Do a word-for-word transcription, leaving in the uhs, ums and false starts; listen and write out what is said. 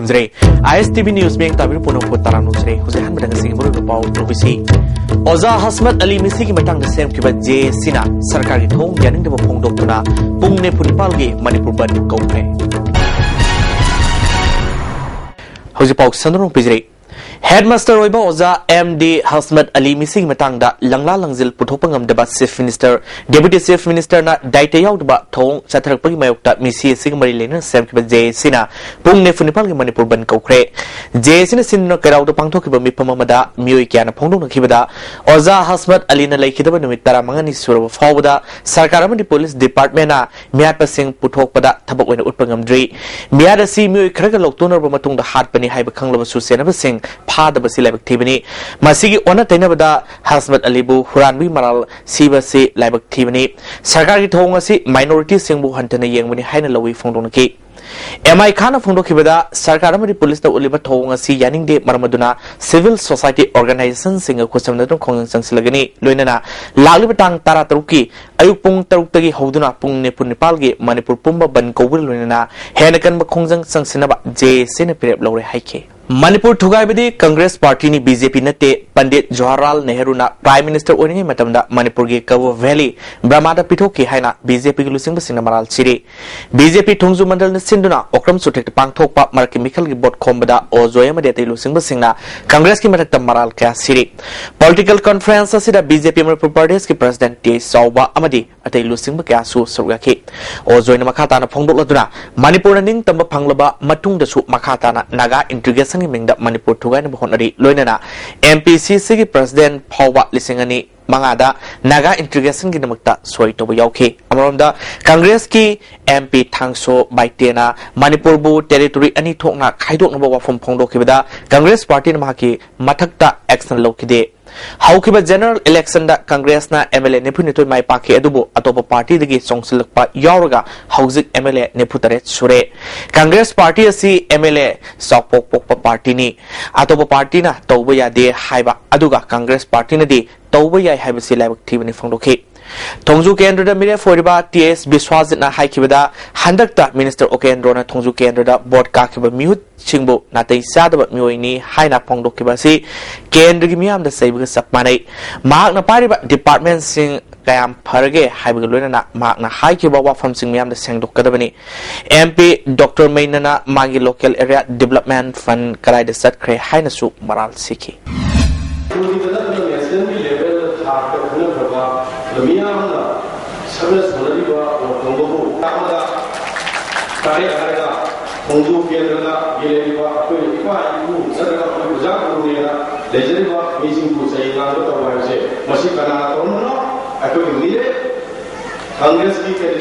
ꯇꯥꯕꯤꯔꯤꯕꯁꯤ ꯑꯥꯏ ꯑꯦꯁ T V news. ꯃꯤꯡ ꯇꯥꯕꯤꯔꯤꯕ ꯄꯨꯝꯅꯃꯛꯄꯨ ꯇꯔꯥꯝꯅ ꯑꯣꯛꯆꯔꯤ꯫ ꯍꯧꯖꯤꯛ ꯑꯍꯥꯟꯕꯗ ꯉꯁꯤꯒꯤ ꯃꯔꯨꯑꯣꯏꯕ ꯄꯥꯎ ꯂꯧꯕꯤꯁꯤ꯫ ꯑꯣꯖꯥ ꯍꯁꯃꯠ ꯑꯂꯤ ꯃꯤꯁꯤꯒꯤ ꯃꯇꯥꯡꯗ ꯁꯦꯝꯈꯤꯕ ꯖꯦ ꯑꯦ ꯁꯤꯅ ꯁꯔꯀꯥꯔꯒꯤ ꯊꯧꯑꯣꯡ ꯌꯥꯅꯤꯡꯗꯕ ꯐꯣꯡꯗꯣꯛꯇꯨꯅ ꯄꯨꯡ ꯅꯤꯐꯨ ꯅꯤꯄꯥꯜꯒꯤ ꯃꯅꯤꯄꯨꯔ ꯕꯟꯗ ꯀꯧꯈ꯭ꯔꯦ꯫ ꯍꯧꯖꯤꯛ ꯄꯥꯎ ꯁꯟꯗꯣꯛꯅ ꯄꯤꯖꯔꯤ꯫ ꯍꯦꯗꯃꯥꯁꯇꯔ ꯑꯣꯏꯕ ꯑꯣꯖꯥ ꯑꯦꯝ ꯗꯤ ꯍꯁꯃꯠ ꯑꯂꯤ ꯃꯤꯁꯤꯒꯤ ꯃꯇꯥꯡꯗ ꯂꯪꯂꯥ ꯂꯪꯖꯤꯜ ꯄꯨꯊꯣꯛꯄ ꯉꯝꯗꯕ ꯆꯤꯐ ꯃꯤꯅꯤꯁꯇꯔ, ꯗꯦꯄꯨꯇꯤ ꯆꯤꯐ ꯃꯤꯅꯤꯁꯇꯔꯅ ꯗꯥꯏꯇ ꯌꯥꯎꯗꯕ ꯊꯧꯑꯣꯡ ꯆꯠꯊꯔꯛꯄꯒꯤ ꯃꯥꯌꯣꯛꯇ ꯃꯤꯁꯤ ꯑꯁꯤꯒ ꯃꯔꯤ ꯂꯩꯅꯅ ꯁꯦꯝꯈꯤꯕ ꯖꯦ ꯑꯦ ꯁꯤꯅ ꯄꯨꯡ ꯅꯤꯐꯨ ꯅꯤꯄꯥꯜꯒꯤ ꯃꯅꯤꯄꯨꯔ ꯕꯟꯗ ꯀꯧꯈ꯭ꯔꯦ꯫ ꯖꯦ ꯑꯦ ꯁꯤꯅ ꯁꯤꯟꯗꯨꯅ ꯀꯩꯔꯥꯎꯗ ꯄꯥꯡꯊꯣꯛꯈꯤꯕ ꯃꯤꯐꯝ ꯑꯃꯗ ꯃꯤꯑꯣꯏ ꯀꯌꯥꯅ ꯐꯣꯡꯗꯣꯛꯅꯈꯤꯕꯗ, ꯑꯣꯖꯥ ꯍꯁꯃꯠ ꯑꯂꯤꯅ ꯂꯩꯈꯤꯗꯕ ꯅꯨꯃꯤꯠ ꯇꯔꯥꯃꯉꯥꯅꯤ ꯁꯨꯔꯕ ꯐꯥꯎꯕꯗ ꯁꯔꯀꯥꯔ ꯑꯃꯗꯤ ꯄꯨꯂꯤꯁ ꯗꯤꯄꯥꯔꯠꯃꯦꯟꯅ ꯃꯤꯍꯥꯠꯄꯁꯤꯡ ꯄꯨꯊꯣꯛꯄꯗ ꯊꯕꯛ ꯑꯣꯏꯅ ꯎꯠꯄ ꯉꯝꯗ꯭ꯔꯤ꯫ ꯃꯤꯍꯥꯠ ꯑꯁꯤ ꯃꯤꯑꯣꯏ ꯈꯔꯒ ꯂꯧꯇꯣꯛꯅꯔꯕ ꯃꯇꯨꯡꯗ ꯍꯥꯠꯄꯅꯤ ꯍꯥꯏꯕ ꯈꯪꯂꯕꯁꯨ ꯆꯦꯟꯅꯕꯁꯤꯡ ꯐꯥꯗꯕꯁꯤ ꯂꯥꯏꯕꯛ ꯊꯤꯕꯅꯤ꯫ ꯃꯁꯤꯒꯤ ꯑꯣꯟꯅ ꯇꯩꯅꯕꯗ ꯍꯁꯃꯠ ꯑꯂꯤꯕꯨ ꯍꯨꯔꯥꯟꯕꯒꯤ ꯃꯔꯥꯜ ꯁꯤꯕꯁꯤ ꯂꯥꯏꯕꯛ ꯊꯤꯕꯅꯤ꯫ ꯁꯔꯀꯥꯔꯒꯤ ꯊꯧꯑꯣꯡ ꯑꯁꯤ ꯃꯥꯏꯅꯣꯔꯤꯇꯤꯁꯤꯡꯕꯨ ꯍꯟꯊꯅ ꯌꯦꯡꯕꯅꯤ ꯍꯥꯏꯅ ꯂꯧꯏ ꯐꯣꯡꯗꯣꯛꯅꯈꯤ꯫ ꯑꯦꯝ ꯑꯥꯏ ꯈꯥꯟꯅ ꯐꯣꯡꯗꯣꯛꯈꯤꯕꯗ, ꯁꯔꯀꯥꯔ ꯑꯃꯗꯤ ꯄꯨꯂꯤꯁꯅ ꯎꯠꯂꯤꯕ ꯊꯧꯑꯣꯡ ꯑꯁꯤ ꯌꯥꯅꯤꯡꯗꯦ, ꯃꯔꯝ ꯑꯗꯨꯅ ꯁꯤꯚꯤꯜ ꯁꯣꯁꯥꯏꯇꯤ ꯑꯣꯔꯒꯅꯥꯏꯖꯦꯁꯟꯁꯤꯡꯒ ꯈꯨꯠꯁꯝꯅꯗꯨꯅ ꯈꯣꯡꯖꯪ ꯆꯪꯁꯤꯜꯂꯒꯅꯤ꯫ ꯂꯣꯏꯅꯅ ꯂꯥꯛꯂꯤꯕ ꯇꯥꯡ ꯇꯔꯥꯇꯔꯨꯛꯀꯤ ꯑꯌꯨꯛ ꯄꯨꯡ ꯇꯔꯨꯛꯇꯒꯤ ꯍꯧꯗꯨꯅ ꯄꯨꯡ ꯅꯤꯐꯨ ꯅꯤꯄꯥꯜꯒꯤ ꯃꯅꯤꯄꯨꯔ ꯄꯨꯝꯕ ꯕꯟꯗ ꯀꯧꯕꯒ ꯂꯣꯏꯅꯅ ꯍꯦꯟꯅ ꯀꯟꯕ ꯈꯣꯡꯖꯪ ꯆꯪꯁꯤꯟꯅꯕ ꯖꯦ ꯑꯦ ꯁꯤꯅ ꯐꯤꯔꯦꯞ ꯂꯧꯔꯦ ꯍꯥꯏꯈꯤ꯫ ꯃꯅꯤꯄꯨꯔ ꯊꯨꯒꯥꯏꯕꯗꯤ ꯀꯪꯒ꯭ꯔꯦꯁ ꯄꯥꯔꯇꯤꯅꯤ, ꯕꯤ ꯖꯦ ꯄꯤ ꯅꯠꯇꯦ꯫ ꯄꯟꯗꯤꯠ ꯖꯋꯥꯍꯔꯂꯥꯜ ꯅꯦꯍꯔꯨꯅ ꯄ꯭ꯔꯥꯏꯝ ꯃꯤꯅꯤꯁꯇꯔ ꯑꯣꯏꯔꯤꯉꯩ ꯃꯇꯝꯗ ꯃꯅꯤꯄꯨꯔꯒꯤ ꯀꯕꯣ ꯚꯦꯂꯤ ꯕ꯭ꯔꯍꯃꯗ ꯄꯤꯊꯣꯛꯈꯤ ꯍꯥꯏꯅ ꯕꯤ ꯖꯦ ꯄꯤꯒꯤ ꯂꯨꯆꯤꯡꯕꯁꯤꯡꯅ ꯃꯔꯥꯜ ꯁꯤꯔꯤ꯫ ꯕꯤ ꯖꯦ ꯄꯤ ꯊꯣꯡꯖꯨ ꯃꯟꯗꯜꯅ ꯁꯤꯟꯗꯨꯅ ꯑꯣꯀ꯭ꯔꯝ ꯆꯨꯊꯦꯛꯇ ꯄꯥꯡꯊꯣꯛꯄ ꯃꯔꯛꯀꯤ ꯃꯤꯈꯜꯒꯤ ꯚꯣꯠ ꯈꯣꯝꯕꯗ ꯑꯣ ꯖꯣꯏ ꯑꯃꯗꯤ ꯑꯇꯩ ꯂꯨꯆꯤꯡꯕꯁꯤꯡꯅ ꯀꯪꯒ꯭ꯔꯦꯁꯀꯤ ꯃꯊꯛꯇ ꯃꯔꯥꯜ ꯀꯌꯥ ꯁꯤꯔꯤ꯫ ꯄꯣꯂꯤꯇꯤꯀꯦꯜ ꯀꯟꯐ꯭ꯔꯦꯟꯁ ꯑꯁꯤꯗ ꯕꯤ ꯖꯦ ꯄꯤ ꯃꯅꯤꯄꯨꯔ ꯄ꯭ꯔꯗꯦꯁꯀꯤ ꯄ꯭ꯔꯁꯤꯗꯦꯟꯠ ꯇꯦ ꯆꯥꯎꯕ ꯑꯃꯗꯤ ꯑꯇꯩ ꯂꯨꯆꯤꯡꯕ ꯀꯌꯥꯁꯨ ꯁꯔꯨꯛ ꯌꯥꯈꯤ꯫ ꯑꯣ ꯖꯣꯏꯅ ꯃꯈꯥ ꯇꯥꯅ ꯐꯣꯡꯗꯣꯛꯂꯗꯨꯅ, ꯃꯅꯤꯄꯨꯔꯅ ꯅꯤꯡꯇꯝꯕ ꯐꯪꯂꯕ ꯃꯇꯨꯡꯗꯁꯨ ꯃꯈꯥ ꯇꯥꯅ ꯅꯥꯒꯥ ꯏꯟꯇꯤꯒ꯭ꯔꯦꯁꯟꯒꯤ ꯃꯤꯡꯗ ꯃꯅꯤꯄꯨꯔ ꯊꯨꯒꯥꯏꯅꯕ ꯍꯣꯠꯅꯔꯤ, ꯂꯣꯏꯅꯅ ꯑꯦꯝ ꯄꯤ ꯁꯤ ꯁꯤꯒꯤ ꯄ꯭ꯔꯁꯤꯗꯦꯟꯠ ꯐꯥꯎꯕ ꯂꯤꯁꯤꯡ ꯑꯅꯤ ꯃꯉꯥꯗ ꯅꯥꯒꯥ ꯏꯟꯇꯤꯒ꯭ꯔꯦꯁꯟꯒꯤꯗꯃꯛꯇ ꯁꯣꯏ ꯇꯧꯕ ꯌꯥꯎꯈꯤ꯫ ꯑꯃꯔꯣꯝꯗ, ꯀꯪꯒ꯭ꯔꯦꯁꯀꯤ ꯑꯦꯝ ꯄꯤ ꯊꯥꯡꯁꯣ ꯕꯥꯏꯇꯦꯅ ꯃꯅꯤꯄꯨꯔꯕꯨ ꯇꯦꯔꯤꯇꯣꯔꯤ ꯑꯅꯤ ꯊꯣꯛꯅ ꯈꯥꯏꯗꯣꯛꯅꯕ ꯋꯥꯐꯝ ꯐꯣꯡꯗꯣꯛꯈꯤꯕꯗ, ꯀꯪꯒ꯭ꯔꯦꯁ ꯄꯥꯔꯇꯤꯅ ꯃꯍꯥꯛꯀꯤ ꯃꯊꯛꯇ ꯑꯦꯛꯁꯟ ꯂꯧꯈꯤꯗꯦ꯫ ꯍꯧꯈꯤꯕ ꯖꯦꯅꯔꯦꯜ ꯏꯂꯦꯛꯁꯟꯗ ꯀꯪꯒ꯭ꯔꯦꯁꯅ ꯑꯦꯝ ꯑꯦꯜ ꯑꯦ ꯅꯤꯐꯨꯅꯤꯊꯣꯏ ꯃꯥꯏ ꯄꯥꯛꯈꯤ, ꯑꯗꯨꯕꯨ ꯑꯇꯣꯞꯄ ꯄꯥꯔꯇꯤꯗꯒꯤ ꯆꯣꯡꯁꯤꯜꯂꯛꯄ ꯌꯥꯎꯔꯒ ꯍꯧꯖꯤꯛ ꯑꯦꯝ ꯑꯦꯜ ꯑꯦ ꯅꯤꯐꯨ ꯇꯔꯦꯠ ꯁꯨꯔꯦ꯫ ꯀꯪꯒ꯭ꯔꯦꯁ ꯄꯥꯔꯇꯤ ꯑꯁꯤ ꯑꯦꯝ ꯑꯦꯜ ꯑꯦ ꯆꯥꯎꯄꯣꯛ ꯄꯣꯛꯄ ꯄꯥꯔꯇꯤꯅꯤ꯫ ꯑꯇꯣꯞꯄ ꯄꯥꯔꯇꯤꯅ ꯇꯧꯕ ꯌꯥꯗꯦ ꯍꯥꯏꯕ ꯑꯗꯨꯒ ꯀꯪꯒ꯭ꯔꯦꯁ ꯄꯥꯔꯇꯤꯅꯗꯤ ꯇꯧꯕ ꯌꯥꯏ ꯍꯥꯏꯕꯁꯤ ꯂꯥꯏꯕꯛ ꯊꯤꯕꯅꯤ ꯐꯣꯡꯗꯣꯛꯈꯤ꯫ ꯊꯣꯡꯖꯨ ꯀꯦꯟꯗ꯭ꯔꯗ ꯃꯤꯔꯦꯞ ꯑꯣꯏꯔꯤꯕ ꯇꯤ ꯑꯦꯁ ꯕꯤꯁ꯭ꯋꯥꯖꯤꯠꯅ ꯍꯥꯏꯈꯤꯕꯗ, ꯍꯟꯗꯛꯇ ꯃꯤꯅꯤꯁꯇꯔ ꯎꯀꯦꯟꯗ꯭ꯔꯣꯅ ꯊꯣꯡꯖꯨ ꯀꯦꯟꯗ꯭ꯔꯗ ꯚꯣꯠ ꯀꯥꯈꯤꯕ ꯃꯤꯍꯨꯠꯁꯤꯡꯕꯨ ꯅꯥꯇꯩ ꯆꯥꯗꯕ ꯃꯤꯑꯣꯏꯅꯤ ꯍꯥꯏꯅ ꯐꯣꯡꯗꯣꯛꯈꯤꯕ ꯑꯁꯤ ꯀꯦꯟꯗ꯭ꯔꯒꯤ ꯃꯤꯌꯥꯝꯗ ꯆꯩꯕꯒ ꯆꯞ ꯃꯥꯟꯅꯩ꯫ ꯃꯍꯥꯛꯅ ꯄꯥꯏꯔꯤꯕ ꯗꯤꯄꯥꯔꯠꯃꯦꯟꯁꯤꯡ ꯀꯌꯥꯝ ꯐꯔꯒꯦ ꯍꯥꯏꯕꯒ ꯂꯣꯏꯅꯅ ꯃꯍꯥꯛꯅ ꯍꯥꯏꯈꯤꯕ ꯋꯥꯐꯝꯁꯤꯡ ꯃꯤꯌꯥꯝꯗ ꯁꯦꯡꯗꯣꯛꯀꯗꯕꯅꯤ꯫ ꯑꯦꯝ ꯄꯤ ꯗꯣꯛꯇꯔ ꯃꯩꯅꯅ ꯃꯥꯒꯤ ꯂꯣꯀꯦꯜ ꯑꯦꯔꯤꯌꯥ ꯗꯤꯕꯂꯞꯃꯦꯟ ꯐꯟ ꯀꯗꯥꯏꯗ ꯆꯠꯈ꯭ꯔꯦ ꯍꯥꯏꯅꯁꯨ ꯃꯔꯥꯜ ꯁꯤꯈꯤ꯫ ꯃꯅꯤꯄꯨꯔꯒꯤꯗ ꯅꯠꯇꯅ ꯅꯦꯁꯅꯦꯜꯒꯤ ꯂꯦꯚꯦꯜꯗ ꯊꯥꯛꯇ ꯈꯪꯅꯈ꯭ꯔꯕ ꯃꯤꯌꯥꯝꯅ ꯁꯛꯅ ꯁꯣꯟꯅꯔꯤꯕ ꯋꯥꯐꯝ ꯑꯃꯕꯨ ꯑꯃꯗ ꯇꯥꯔꯦ ꯍꯥꯏꯔꯒ ꯈꯣꯡꯖꯣꯝ ꯀꯦꯟꯗ꯭ꯔꯗ ꯂꯩꯔꯤꯕ ꯑꯩꯈꯣꯏ ꯏꯄꯥ ꯏꯄꯨ ꯅꯠꯇ꯭ꯔꯒ ꯑꯩꯈꯣꯏ ꯑꯣꯖꯥ ꯒꯨꯔꯨꯅꯦꯅ ꯂꯩꯖꯔꯤꯕ ꯃꯤꯁꯤꯡꯕꯨ ꯆꯩ ꯉꯥꯡꯕ ꯇꯧꯕ ꯍꯥꯏꯕꯁꯦ ꯃꯁꯤ ꯀꯅꯥꯅ ꯇꯧꯔꯝꯕꯅꯣ? ꯑꯩꯈꯣꯏꯒꯤ ꯃꯤꯔꯦꯞ ꯀꯪꯒ꯭ꯔꯦꯁꯀꯤ